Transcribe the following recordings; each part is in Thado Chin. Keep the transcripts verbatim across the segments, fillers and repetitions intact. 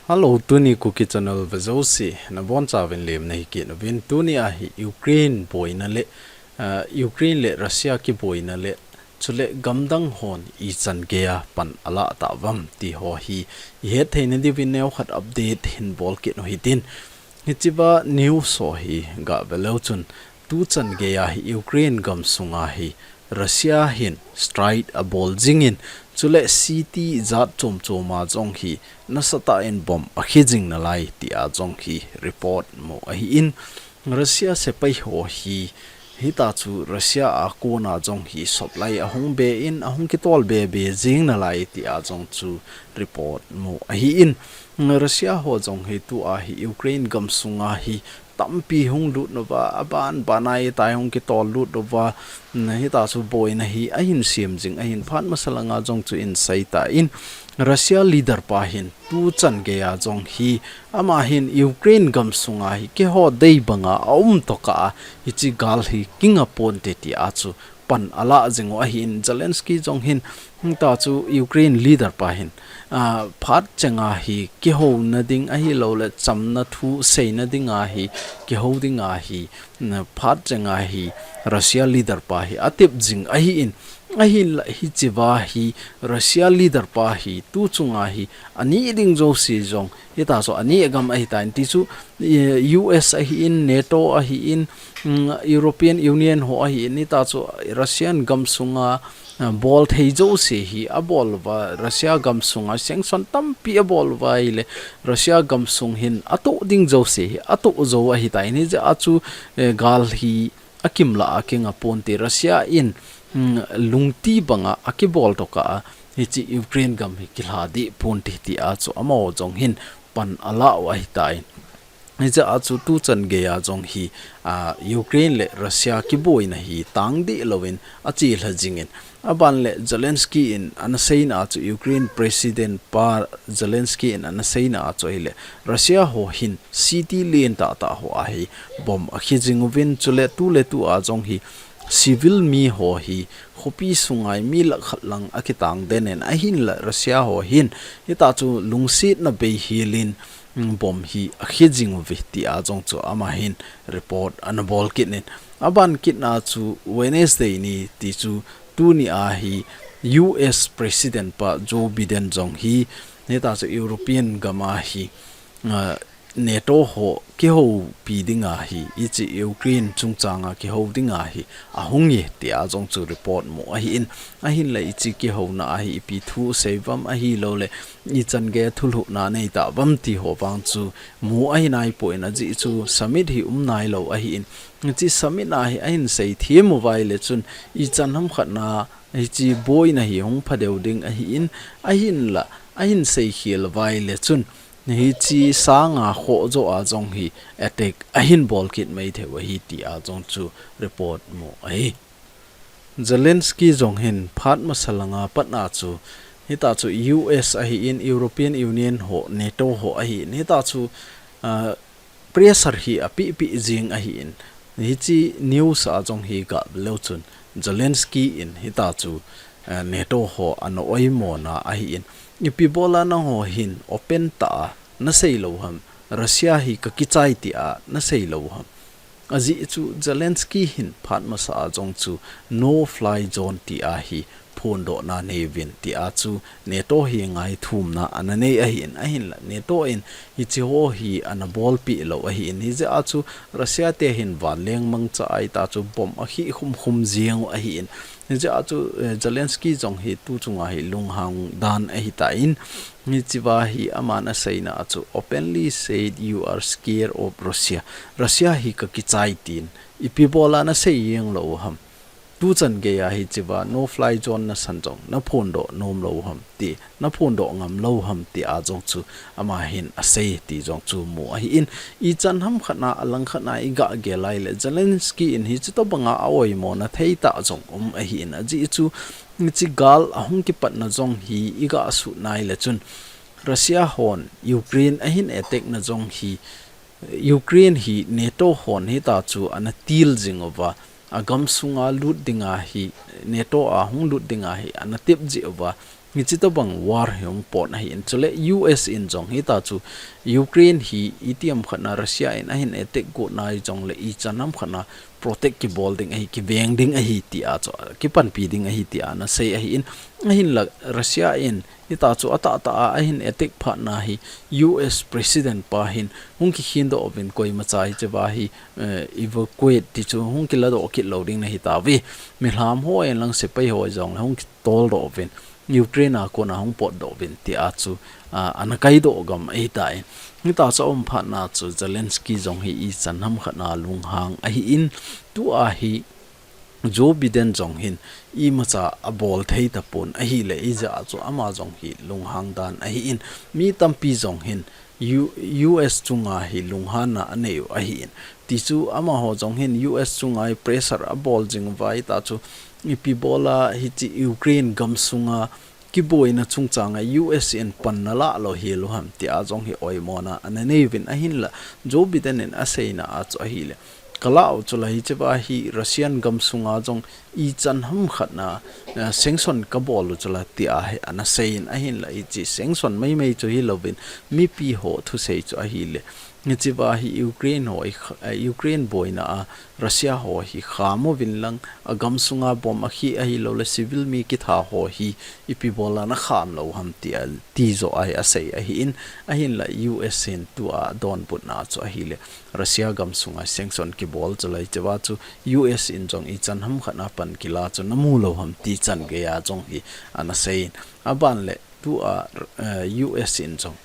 Hello, tuni Kuki Channel vejouse nabonchauvin lemna hikit uvin. Tuni ahi Ukraine boina le, ah, Ukraine le Russia kiboina le, chule gamdang hon ichan geiya pan alah tauvam ti ho hi ihet theina diuvin neokhat update hin bolkit u hitin. Hichea news ho hi gave leu chun, tuchan geiya hi Ukraine gamsunga hi Russia hin strike abol jingin, chule city jat chom choma jong hi nasatah in bomb akhi jing nalai tia jong hi report mu ahin, Russia sepai ho hi, hitachu Russia a kona jong hi supply ahung be in, ahung kitol be be jing nalai tia jong chu report mu ahin, Russia ho jong hi tua hi Ukraine gamsunga hi tampi hung lut uva, aban ban a itai hung kitol lut uva, hitachu boina hi ahin sem jing ahin, phat masa langa jong chu in seitan, Russia leader pa hin tuchan geiya jong hi, ama hin Ukraine gamsunga hi keiho dei banga aum tokah a, hiche gal hi kinga ponte tia chu pan alah jing u ahin, Zelensky jong hin, hitachu Ukraine leader pa hin, ah, phat chenga hi kihouna ding ahilouleh chamna thu seina dinga hi, kihou dinga hi, phat chenga hi Russia leader pa hi atep jing ahin, ahinla hichea hi Russia leader pa hi tuchunga hi ani ding jouse jong, hitachu ani gam ahitan tichu, eh, U S ahin, NATO ahin, mm, European Union ho ahin, hitachu Russian gamsunga, ah, bol thei jouse hi abol uva, Russia gamsunga sanction tampi abol uva ahile, Russia gamsung hin atoh ding jouse hi atoh jou ahitan, hijeh a chu, eh, gal hi akimlah a kinga ponte, Russia in, mm, lungti banga akibol tokah a, hiche Ukraine gam hi kilha deh ponte tia chu amaho jong hin pan alah u ahitan. Hijeh a chu tuchan geiya jong hi, ah, Ukraine le Russia kiboina hi tang deh louvin achelha jingin, aban le Zelensky in ana seina a chu, Ukraine President pa Zelensky in ana seina a chu ahile, Russia ho hin city len tahtah ho a hi bomb akhi jing uvin, chule tuletu a jong hi civil mi ho hi khopi sunga mi lakh khat lang akitang den in, ahinla Russia ho hin hitachu lungsetna beihelin, mm, bomb hi akhi jing uve tia jong chu ama hin report ana bolkit in, aban kitna chu Wednesday ni tichu tuni ahi U S President pa Joe Biden jong hi, hitachu European gam a hi, ah, NATO ho kihoupi dinga hi, hiche Ukraine chungchanga kihou dinga hi ahunge tia jong chu report mu ahin, ahinla hiche kihouna a hi ipi thu seiuvam ahilouleh ichan geiya thulhuhna neitauvam ti ho vang chu mu ahi naipon, ajeh chu summit hi um nailou ahin, hiche summit a hi ahin seithem uva ahile chun ichan hamkhat na hiche boina hi hung phadeu ding ahin, ahinla ahin seikhel uva ahile chun hiche sanga khoh joh a jong hi attack ahin bolkit maithei u ahi tia jong chu report mu ahi. Zelensky jong hin phat masa langa patna chu, hitachu U S ahin, European Union ho, NATO ho ahin, hitachu, ah, pressure hi apehpeh jing ahin, hiche news a jong hi gave leu chun Zelensky in hitachu, ah, NATO ho ana oimona ahin, ipi bola nangho hin open tah a nasei lou ham, Russia hi kakichai tia nasei lou ham. Ajeh chu Zelensky hin phat masa a jong chu no fly zone tia hi phondohna neiyuvin tia chu NATO hi ngaithumna ana nei ahin, ahinla NATO in hiche ho hi ana bolpeh lou ahin, hijeh a chu Russia te hin vanleng mangcha a hitachu bomb akhi khumkhum jeng u ahin, hijeh a chu, eh, Zelensky jong hi tuchunga hi lunghang dan ahitan, hichea hi aman aseina a chu openly said, "You are scared of Russia." Russia hi kakichai tin, ipi bola nasei jeng lou ham. Tuchan geiya hichea no fly zone nasan jong naphondoh nom lou ham ti, naphondoh ngam lou ham tia jong chu ama hin asei ti jong chu mu ahin, ichan hamkhat na alangkhat na igah gel a ahile Zelensky in hiche tobanga aoimona thei tah jong um ahin, ajeh chu hiche gal ahung kipatna jong hi igah sut na ahile chun Russia hon Ukraine ahin attack na jong hi, Ukraine hi NATO hon hitachu ana til jing uva, agamsunga lut dinga hi, NATO a hung lut dinga hi ana tep jeh uva, Hichi tobang war hi hung pot ahin, chule U S in jong hita chu Ukraine hi itiham khatna Russia in ahin attack got nai jongle ichan ham khatna protect kibol ding ahi, kiveng ding ahi tia chu, kipanpi ding ahi tia ana sei ahin, ahinla Russia in hita chu atahtah a ahin attack phatna hi U S president pa hin hung kikhin doh uvin koimacha hichea hi, eh, evacuate ti chu hung kiladoh kit lou ding nahi tauve. Milham ho in lang sepai ho jongle hung kitol doh uvin Ukraine a kona hung potdoh uvin tia chu, ah, ana kaidoh gam ahitai. Hita chu aum phatna chu Zelensky jong hi ichan ham khatna lunghang ahin, tua hi Joe Biden jong hin imacha abol thei tapon ahile ijeh chu ama jong hi lunghang dan ahin, mi tampi jong hin U-, U S chunga hi lunghanna anei u ahin. Tichu amaho jong hin U S chunga hi pressure abol jing uva hita chu ipi bola hichi Ukraine gamsunga kiboina chungchanga U S in panna lah lou hilou ham tia jong hi oimona ana nei uvin ahinla Joe Biden in aseina a chu ahile. Ka lah u chula hichea hi Russian gamsunga jong ichan ham khatna, eh, sanction kabol u chula tia hi ana seiyin ahinla hichi sanction maimai chu hilouvin mipi ho thusei chu ahile. Hichea hi Ukraine ho i kh-, eh, Ukraine boina a Russia ho hi kham uvin lang agamsunga bomb akhi ahiloule civil mi kitha ho hi ipi bola nakham lou ham tia, ti joh ahi asei ahin, ahinla U S in tua donbutna chu ahile. Russia gamsunga sanction kibol chula hichea chu U S in jong ichan ham khatna pan kila chu namu lou ham ti chan geiya jong hi ana seiyin. Aban le tua, eh, U S in jong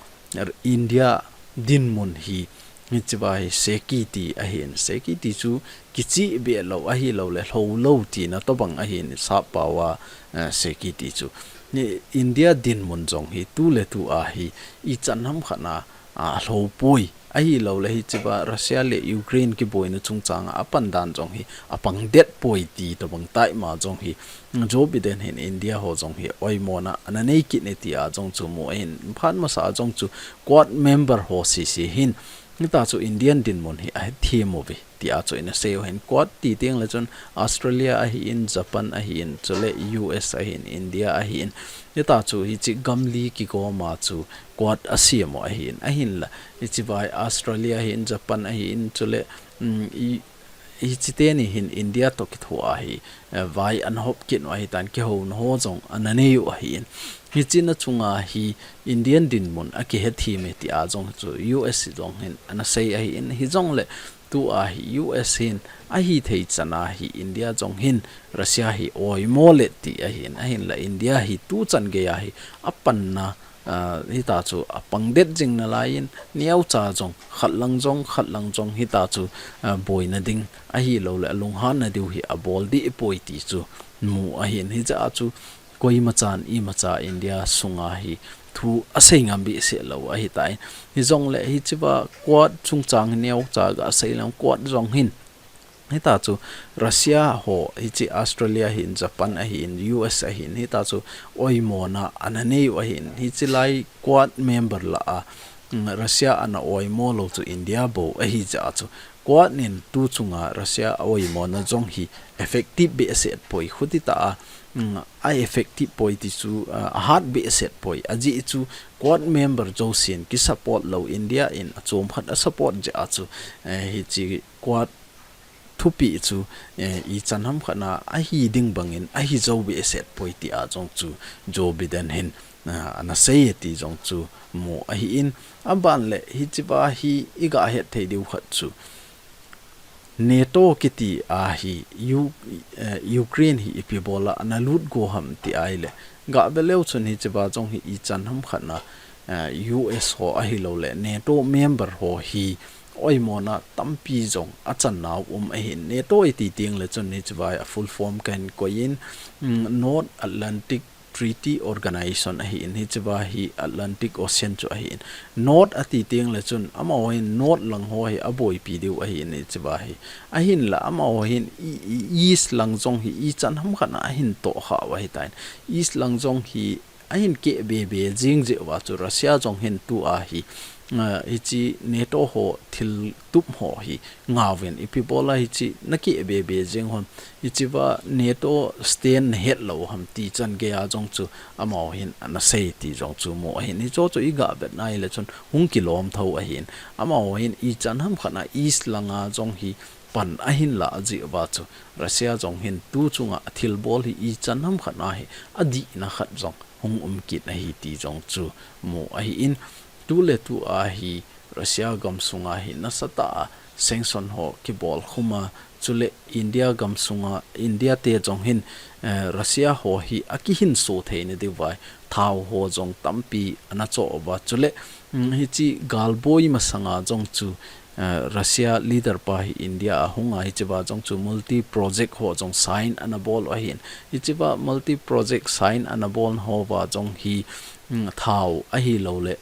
India dinmun hi, hichea hi seki ti ahin, seki ti chu kichih beh lou ahiloule lhou lou tina tobang ahin, sap paova, eh, seki ti chu. Ni India dinmun jong hi tuletua hi ichan ham khatna, ah, alhou poi. Ahiloule hichea Russia le Ukraine kiboina chungchanga apan dan jong hi apang det poi ti tobang taima jong hi Joe Biden hin India ho jong hi oimona ana nei kit e tia jong chu mu ahin, phat masa a jong chu Quad member ho sese hin hita chu Indian dinmun hi ahethem uve tia chu ina sei u ahin, Quad ti tengle chun Australia ahin, Japan ahin, chule U S ahin, India ahin, hita chu hichi gam li kigoma chu Quad asem u ahin, ahinla hichea hi Australia ahin, Japan ahin, chule, um, i, hichi teni hin India toh kithoa hi, eh, vai ana hop kit u ahitan, kihouna ho jong ana nei u ahin. Hichina chunga hi Indian dinmun akihethem e tia jong chu U S jong hin ana sei ahin, hijongle tua hi U S hin ahithei chana hi India jong hin Russia hi oimo le ti ahin, ahinla India hi tuchan geiya hi apanna, ah, hita chu apang det jing nalaiyin, neocha jong, khat lang jong, khat lang jong hita chu, ah, boina ding ahiloule alunghanna diu hi abol deh poi ti chu mu ahin, hichea chu koimachan imacha India sunga hi thu asei ngam behseh lou ahitai. Hijongle hichea Quad chungchang hi neocha gasei lang Quad jong hin hita chu Russia ho, hichi Australia ahin, Japan ahin, U S ahin, hita chu oimona ana nei u ahin, hichi lai Quad member lah a, mm, Russia ana oimo lou chu India bou ahijeh chu Quad in tuchunga Russia a oimona jong hi effective behseh poi, khuti tah a, mm, a effective poi ti chu, ah, ahat behseh poi, ajeh chu Quad member jousen kisupport lou India in achom khat asupport jeh chu, eh, hichi Quad thupeh chu, eh, ichan ham khatna ahi ding bangin ahi jou behseh poi tia jong chu Joe Biden hin, ah, ana sei e ti jong chu mu ahin, aban le hichea hi iga hetthei diu khat chu NATO kiti a hi U-, eh, Ukraine hi ipi bola ana lut go ham ti ahile, gave leu chun hichea jong hi ichan ham khatna, eh, U S ho ahiloule NATO member ho hi oimona tampi jong achan nau um ahin, NATO iti tengle chun hichea a full form kahin koiyin, mm, North Atlantic Treaty Organization ahin, hichea hi Atlantic Ocean chu ahin. North ati tengle chun amaho hin North lang ho hi aboipi diu ahin, hichea hi. Ahinla amaho hin i-, i-, East lang jong hi ichan ham khatna ahin tohkhah u ahitan. East lang jong hi ahin keh bebe jing jeh uva chu Russia jong hin tua hi ah, hichi NATO ho thil tup ho hi ngauvin ipi bola hichi naki bebe jeng hon. Hichi va NATO stand na het lo ham ti chan gei a jong chu amaho hin ana sei ti jong chu mu ahin. Hicho chu i ga bet nai le chun hung kilom tho ahin. Amaho hin ichan ham khat na East langa jong hi pan ahin la a ji va chu Russia jong hin tu chunga thil bol hi ichan ham khat na hi adih na khat jong hung um kit ahi ti jong chu mu ahin. Tu le tu a hi Russia gam sunga hi nasatah a sanction ho kibol khum a, chule India gam sunga, India te jong hin, eh, Russia ho hi akihin so theina diu vai, thao ho jong tampi ana cho va, chule, mm, hichi galboi masanga jong chu, eh, Russia leader pa hi India a hung a, hichi va jong chu multi project ho jong sign ana bol ahin. Hichi va multi project sign ana bol ho va jong hi, mm, thao ahi lo le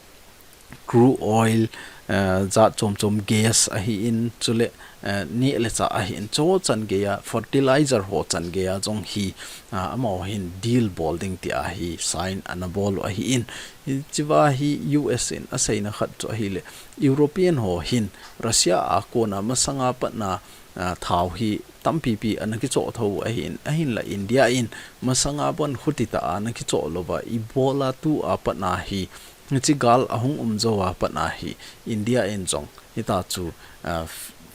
crude oil, eh, jat chom chom gas ahin, chule, eh, neh le chah ahin, cho chan gei a fertilizer ho chan gei a jong hi, ah, amaho hin deal bol ding ti a hi sign ana bol ahin. Hichi va hi U S in asei na khat chu ahi le European ho hin Russia a kona masanga pat na, ah, thao hi tampi pi ana kicho tho ahin, ahin la India in masanga bon khuti ta ana kicho lo va ibola tu a pat na hi Hichi gal ahung um jo a pat na hi India in jong hita chu, ah,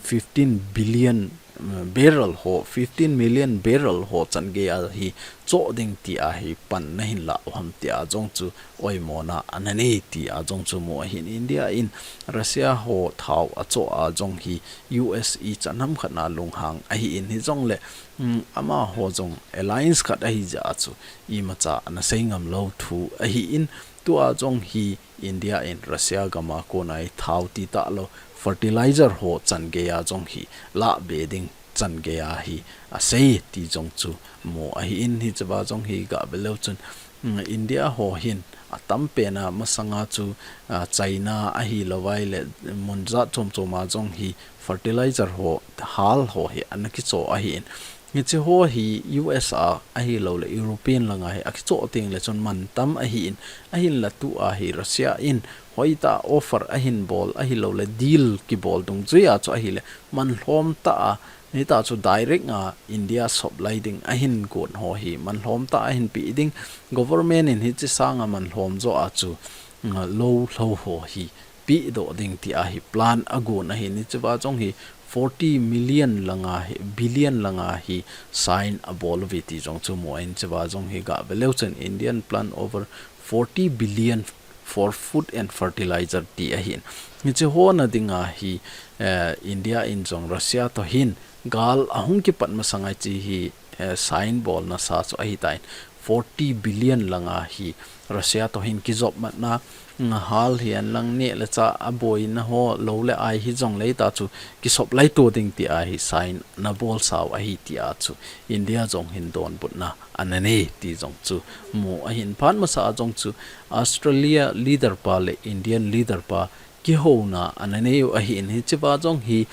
fifteen billion, mm, barrel ho, fifteen million barrel ho chan gei a hi cho ding ti a hi pan na hin la u ham ti a jong chu oimona ana nei ti a jong chu mu ahin. India in Russia ho thao a cho a jong hi U S ichan ham khat na lunghang ahin, hi jong le, mm, amaho jong alliance khat ahi ja chu imacha ana sei ngam lo thu ahin. Tu a jong hi India in Russia gam a kona hi thao ti ta lo, fertilizer ho chan gei a jong hi la be ding chan gei a hi asei ti jong chu mu ahin. Hichi va jong hi ga be leu chun, mm, India ho hin atam pen a masanga chu, ah, China ahi lo vai le mun jat chom chom a jong hi fertilizer ho, hal ho hi ana kicho ahin. Hichi ho hi U S a ahi lo le European langa hi akicho teng le chun man tam ahin, ahin la tu a hi Russia in hoita offer ahin bol ahi lo le deal kibol dungjui a chu ahi le man lhom ta a, hita chu direct nga India sop lai ding ahin gon ho hi man lhom ta ahin pi ding, government in hichi sanga man lhom jo a chu, mm, lo lho ho hi pi doh ding ti a hi plan agon ahin. Hichi va jong hi forty million langa hi, billion langa hi sign abol uve ti jong chu mu ahin. Hichi va jong hi ga be leu chun Indian plan over forty billion for food and fertilizer ti ahin. Hichi ho na ding a hi, eh, India in jong Russia to hin gal ahung kipat masanga hichi hi, eh, sign bol na sa chu ahi ta in forty billion langa hi Russia to hin kijop matna, mm, hal hi an lang neh le chah a boina ho lo le ai hi jong le hita chu kisop lai to ding ti a hi sign na bol sau ahi ti a chu India jong hin donbutna ana nei ti jong chu mu ahin. Phat masa a jong chu Australia leader pa le Indian leader pa kihouna ana nei u ahin. Hichi va jong hi,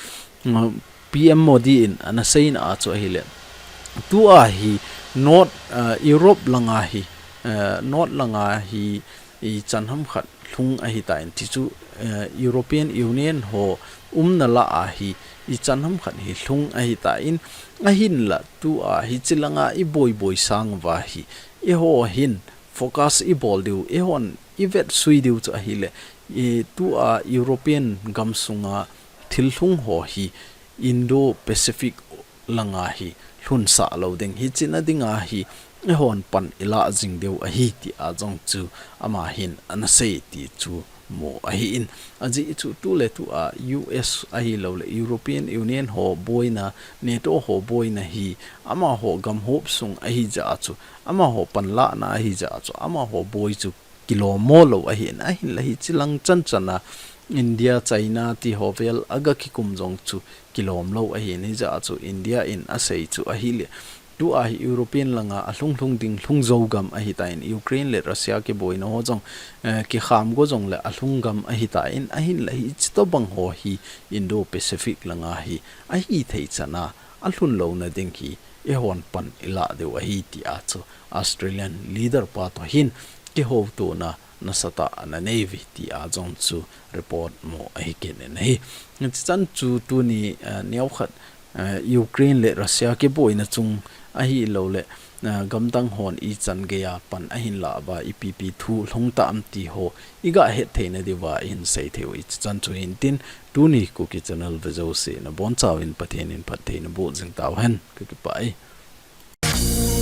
mm, P M Modi in ana seina a chu ahi le tu a hi North, ah, Europe langa hi, ah, North langa hi ichan ham khat lhung ahi ta in ti chu, eh, European Union ho umna la a hi ichan ham khat hi lhung ahi ta in, ahin la tu a hichi langa i boi boi sang va hi eiho hin focus i bol diu, eihon i vetsui diu chu ahi le, i tu a European gam sunga thil lhung ho hi Indo-Pacific langa hi lhun sa lo ding, hichi na ding a hi eihon pan i la jing diu ahi ti a jong chu ama hin ana sei ti chu mu ahin. Ajeh chu tu le tu a U S ahi lo le European Union ho boina, NATO ho boina hi amaho gam hop sung ahi ja chu, amaho pan la na ahi ja chu, amaho boi chu kilom mo lo ahin, ahin la hichi lang chan chan a India, China ti ho vel aga kikum jong chu kilom lo ahin, hija chu India in asei chu ahi le. Tu a hi European langa alhung lhung ding lhung jo gam ahi ta in, Ukraine le Russia kiboina ho jong, eh, kikham go jong le alhung gam ahi ta in, ahin la hichi to bang ho hi Indo-Pacific langa hi ahi thei chan a alhun lo na ding hi eihon pan i la diu ahi ti a chu Australian leader pa to hin kihoutona nasatah ana nei uve ti a jong chu report mu ahi kit in ahi. Hichan chu tuni, eh, neokhat, eh, Ukraine le Russia kiboina chung ahilou le, eh, gamdang hon ichan geiya pan ahin lah uva ipi ipi thu lhung tam ti ho iga het theina diuva ihin sei thei u hichan chu hintin tuni Kuki channel ve jouse nabonchauvin Pathen in phatthei naboh jing tauhen, kakipah e.